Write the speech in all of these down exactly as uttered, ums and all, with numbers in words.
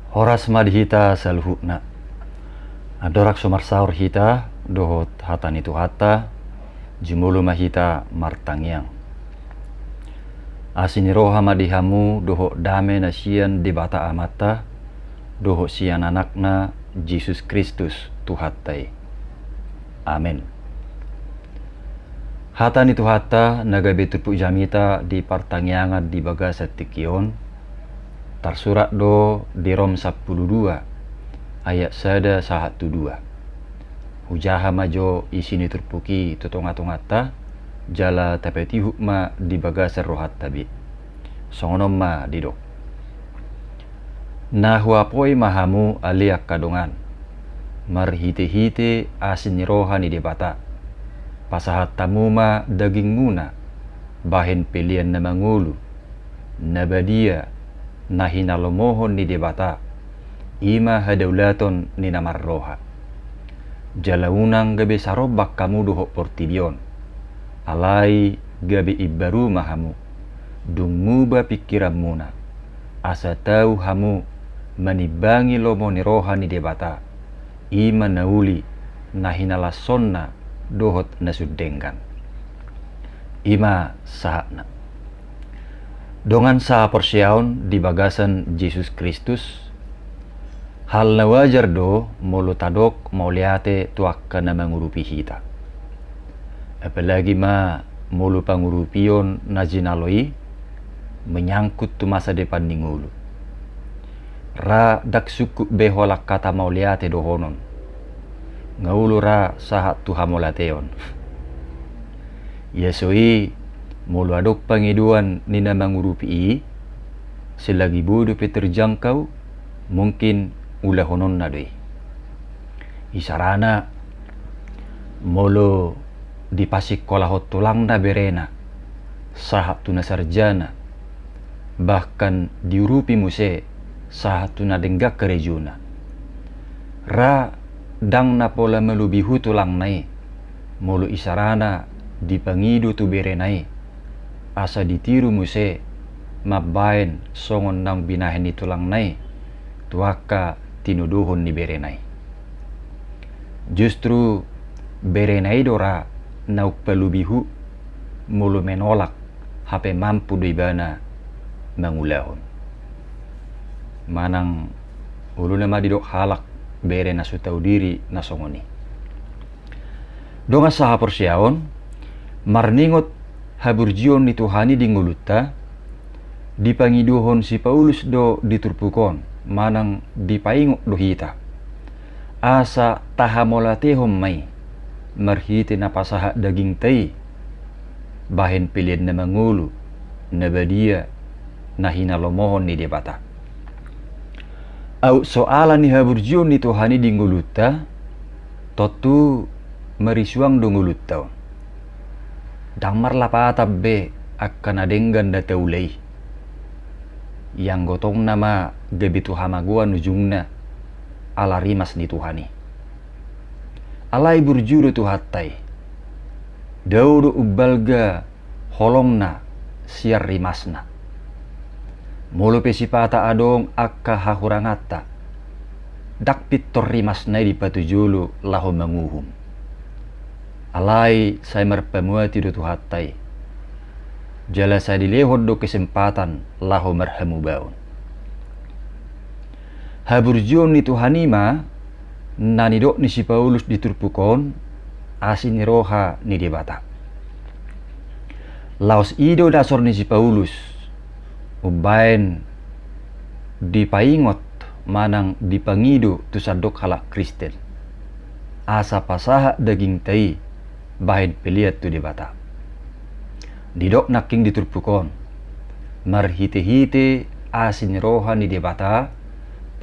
Horas ma di hita saluhutna. Andorang so marsaor hita dohot hata ni Tuhanta, jumolo ma hita martangiang. Asi ni roha ma di hamu dohot dame na sian Debata Amanta dohot sian Anakna Jesus Kristus Tuhanta i. Amen. Hata ni Tuhanta na gabe turpuk jamita di partangiangan di bagasan tingki on, tarsurat do di Rom sampulu dua ayat sada sahat tu dua. Hujaha ma jo isi ni turpuk i tu tongatonganta, jala tapatihuk ma di bagasan rohanta be. Songon on ma didok. Na huapoi ma hamu ale angka dongan, marhitehite asi ni roha ni Debata, pasahat hamu ma dagingmuna bahen pelean na mangolu, na badia, na hinalomohon ni Debata, i ma hadaulaton ni na marroha. Jala unang gabe sarombak hamu dohot portibi on, alai gabe imbaru ma hamu, dung muba pingkiranmuna, asa tau hamu manimbangi lomo ni roha ni Debata, i ma na uli, na hinalashonna dohot na sun denggan. I ma sahatna. Dongan sahaporseaon di bagasan Jesus Kristus, hal na wajar do molo tadok mauliate tu angka na mangurupi hita. Apalagi ma molo pangurupion na jinalo i menyangkut tu masa depan ni ngolu. Ra ndang sungkun be holan hata mauliate dohonon. Nga olo ra sahat tu hamauliateon. Ia so i, molo adong pangidoan ni na mangurupi i, selagi boi dope terjangkau, mungkin ulahononna do i. Isarana, molo dipasingkolahon tulangna berena sahat tu na sarjana, bahkan diurupi muse sahat tu na denggan karejona. Ra ndang na pola malobihu tulangna i, molo isarana dipangido tu berena i, asa ditiru muse mambaen songon naung binahen ni tulangna i tu angka tinodohon ni berena i. Justru berena i do ra naung palobihu molo menolak hape mampu do ibana mangulahon. Manang olo nama didok halak bere na so tau diri na songon i. Dongan sahaporseaon, marningot haburjuon ni Tuhan i di ngolunta, dipangidohon si Paulus do di turpuk on, manang dipaingot do hita. Asa tahamauliatehon ma i, marhite na pasahat dagingta i, bahen pelean na mangolu, na badia, na hinalomohon ni Debata. Aut so ala ni haburjuon ni Tuhan i di ngolunta, tontu marisuang do ngolunta on. Ndang marlapatan be angka na denggan na taula i. Ianggo tong nama gabe tu hamagoan ujungna ala rimas ni Tuhan i. Alai burju do Tuhanta i. Dao do umbalga holongna sian rimasna. Molo pe sipata adong angka hahuranganta, ndang pintor rimasna i dipatujolo laho manguhum. Alai sai marpamuati do Tuhanta i. Jala sai dilehon do kesempatan laho marhamubaon. Haburjuon ni Tuhan i ma na nidok ni si Paulus di turpuk on, asi ni roha ni Debata. Laos i do dasor ni si Paulus umbaen dipaingot manang dipangido tu sandok halak Kristen, asa pasahat dagingta i bahen pelean tu Debata. Didok nangkin di turpuk on, marhitehite asi ni roha ni Debata,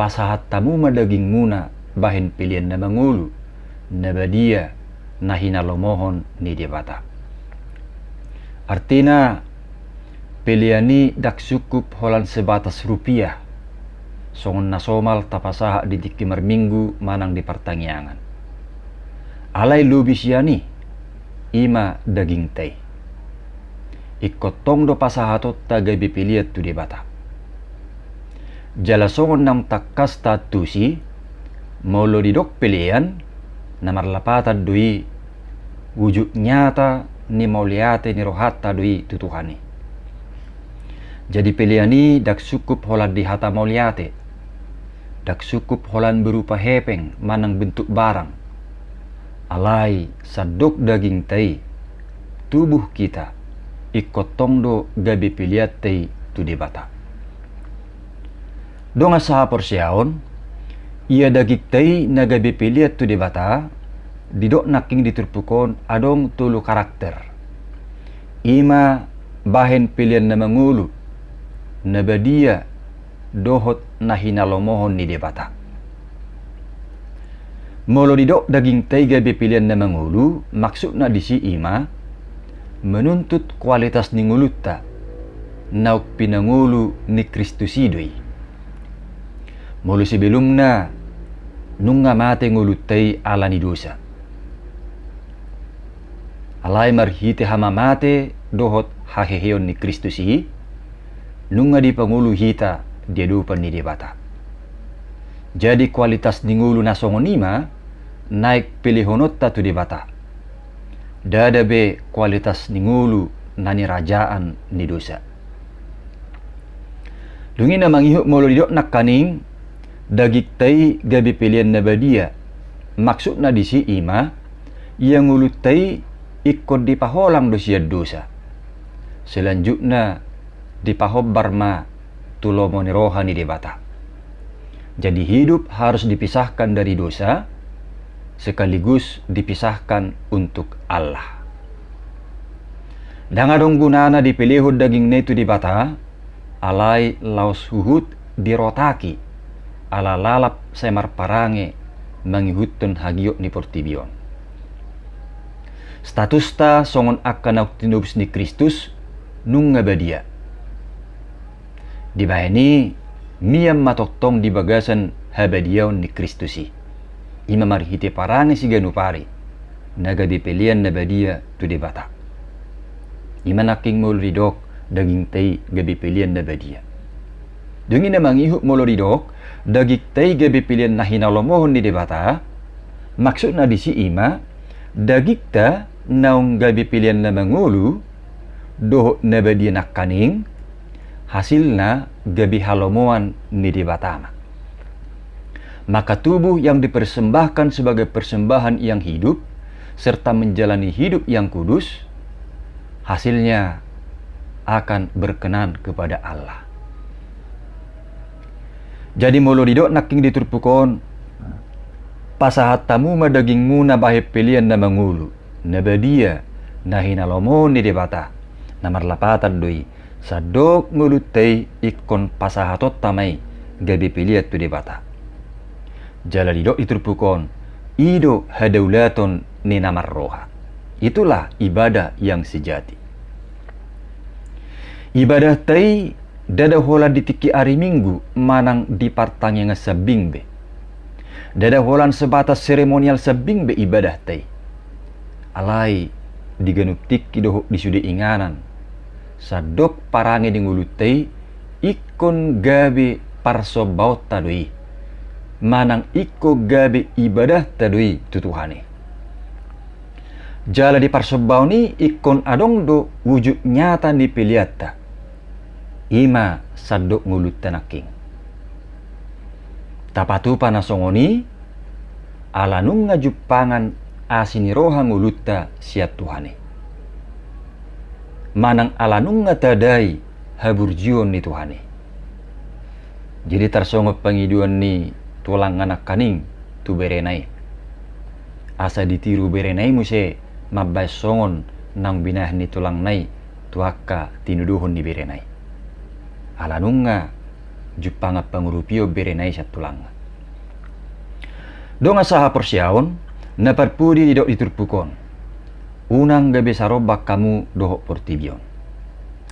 pasahat hamu ma dagingmuna bahen pelean na mangolu, na badia, na hinalomohon ni Debata. Artina, pelean i ndang sungkup holan sebatas rupiah, songon na somal tapasahat di tingki marminggu manang di partangiangan. Alai lobi sian i, i ma dagingta i. Ingkon tong do pasahatonta gabe pelean tu Debata. Jala songon naung tangkas taantusi, molo didok pelean, na marlapatan do i wujud nyata ni mauliate ni rohanta do i tu Tuhan i. Jadi pelean i ndang sungkup holan di hata mauliate, ndang sungkup holan berupa hepeng manang bentuk barang. Alai sandok dagingta i, tubuh kita, ingkon tong do gabe peleanta i tu Debata. Dongan sahaporseaon, ia dagingta i na gabe pelean tu Debata, didok nangkin di turpuk on adong tolu karakter. I ma bahen pelean na mangolu, na badia, dohot na hinalomohon ni Debata. Molo didok dagingta i gabe pelean na mangolu, maksudna disi i ma menuntut kualitas ni ngolunta, naung pinangolu ni Kristus i do i. Molo sebelumna, nunga mate ngolunta i ala ni dosa. Alai marhite hamamate dohot haheheon ni Kristus i, nunga dipangolu hita di adopan ni Debata. Jadi kualitas ni ngolu na songon i ma naeng pelehononta tu Debata. Ndada be kualitas ni ngolu na nirajaan ni dosa. Dung i na mangihut molo didok nangkaning, dagingta i gabe pelean na badia. Maksudna disi i ma, ia ngolunta i ingkon dipaholang do sian dosa. Selanjutna dipahombar ma tu lomo ni roha ni Debata. Jadi hidup harus dipisahkan dari dosa, sekaligus dipisahkan untuk Allah. Ndang adong gunana dipelehon dagingna i tu Debata, alai laos huhut dirotaki, ala lalap sai marparange mangihuthon hagiot ni portibi on. Statusta songon angka naung tinobus ni Kristus nunga badia. Dibahen i, mian ma tongtong di bagasan habadiaon ni Kristus i. I ma marhite parange siganup ari, na gabe pelean na badia tu Debata. I ma nangkin molo didok dagingta i gabe pelean na badia. Dung i na mangihut molo didok dagingta i gabe pelean na hinalomohon ni Debata, maksudna disi i ma, dagingta naung gabe pelean na mangolu, dohot na badia nangkaning, hasilna gabe halomoan ni Debata ma. Maka tubuh yang dipersembahkan sebagai persembahan yang hidup, serta menjalani hidup yang kudus, hasilnya akan berkenan kepada Allah. Jadi molo didok nangkin di turpuk on, pasahat hamu ma dagingmuna bahen pelean na mangolu, na badia, na hinalomohon ni Debata, na marlapatan do i, sandok ngolunta i ingkon pasahatonta ma i gabe pelean tu Debata. Jala didok di turpuk on, i do hadaulaton ni na marroha. Itulah ibadah yang sejati. Ibadahta i ndada holan di tingki ari Minggu manang di partangiangan sambing be. Ndada holan sebatas seremonial sambing be ibadahta i. Alai di ganup tingki dohot di sude inganan, sandok parange ni ngolunta i ingkon gabe parsombaonta do i, manang ingkon gabe ibadahta do i tu Tuhan i. Jala di parsombaon i ingkon adong do wujud nyata ni peleanta. I ma sandok ngolunta nangkin. Tapatupa na songon i, ala nunga jumpangan asi ni roha ngolunta sian Tuhan i. Manang ala nunga tadai haburjuon ni Tuhan i. Jadi tarsongon pangidoan ni tulangna nangkaning tu berena i. Asa ditiru berena i muse mambahen songon naung binahen ni tulangna i tu angka tinodohon ni berena i. Ala nunga jumpangan pangurupion berena i sian tulangna. Dongan sahaporseaon, na parpudi didok di turpuk on. Unang gabe sarombak hamu dohot portibi on.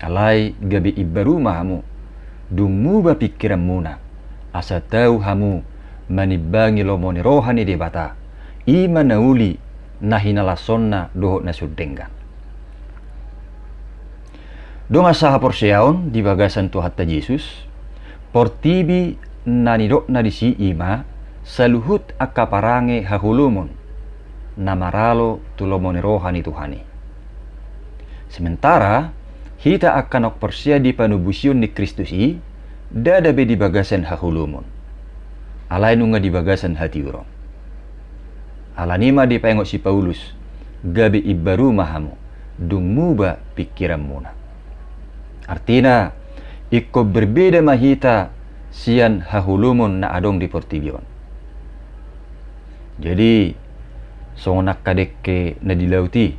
Alai gabe imbaru ma hamu, dung muba pingkiranmuna, asa tau hamu manimbangi lomo ni roha ni Debata, i ma na uli, na hinalashonna dohot na sun denggan. Dongan sahaporseaon di bagasan Tuhanta Jesus, Portibi na nidokna disi i ma saluhut angka parange haholomon na maralo tu lomo ni roha ni Tuhan i. Sementara hita angka na porsea di panobusion ni Kristus i, ndada be di bagasan haholomon, alai nunga di bagasan hatiuron. Alani i ma dipaingot si Paulus, gabe imbaru ma hamu, dung muba pingkiranmuna. Artina, ingkon berbeda ma hita sian haholomon na adong di portibi on. Jadi, songon angka dengke na di laut i,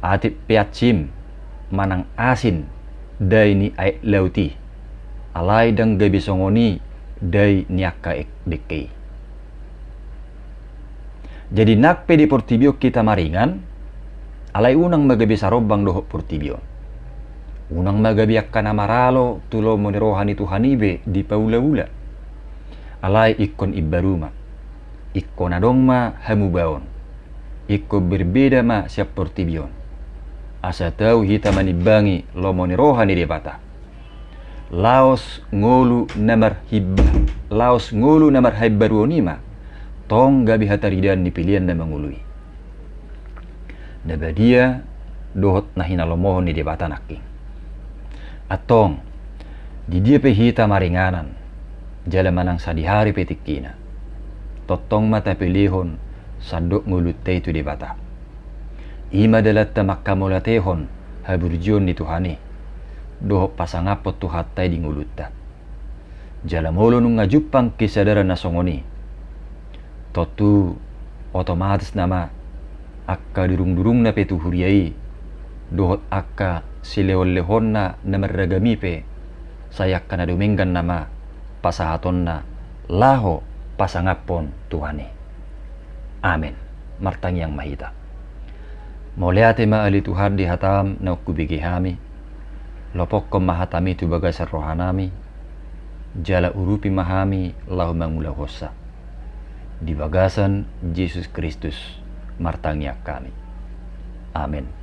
atik pe ansim manang asin dai ni aek laut i, alai ndang gabe songon i dai ni angka ek-, dengke i. Jadi nang pe di portibi on hita maringan, alai unang ma gabe sarombang dohot portibi on. Unang ma gabe angka na maralo tu lomo ni roha ni Tuhan i be dipaulaula. Alai ingkon imbaru ma. Ingkon adong ma hamubaon. Ingkon berbeda ma sian portibi on. Asa tau hita manimbangi lomo ni roha ni Debata. Laos ngolu na marhimba-, laos ngolu na marhaimbaruon i ma tong gabe hataridaan ni pelean na mangolu i. Na badia dohot na hinalomohon ni Debata nangkin. Antong, di dia pe hita maringanan, jala manang sadihari pe tingkina, tongtong ma tapelehon sandok ngolunta i tu Debata. I ma dalanta manghamauliatehon haburjuon ni Tuhan i, dohot pasangaphon Tuhanta i di ngolunta. Jala molo nunga jumpang kesadaran na songon i, tontu otomatis nama angka durungdurungna pe tu huria i, dohot angka silehonlehonna na marragam i pe, sai angka na dumenggan nama pasahatonna laho pasangaphon Tuhan i. Amen. Martangiang ma hita. Mauliate ma ale Tuhan di hatam naung hubege hami, lopokkon ma hatami tu bagasan rohanami, jala urupi ma hami laho mangulahonsa. Di bagasan Jesus Kristus martangiang hami. Amen.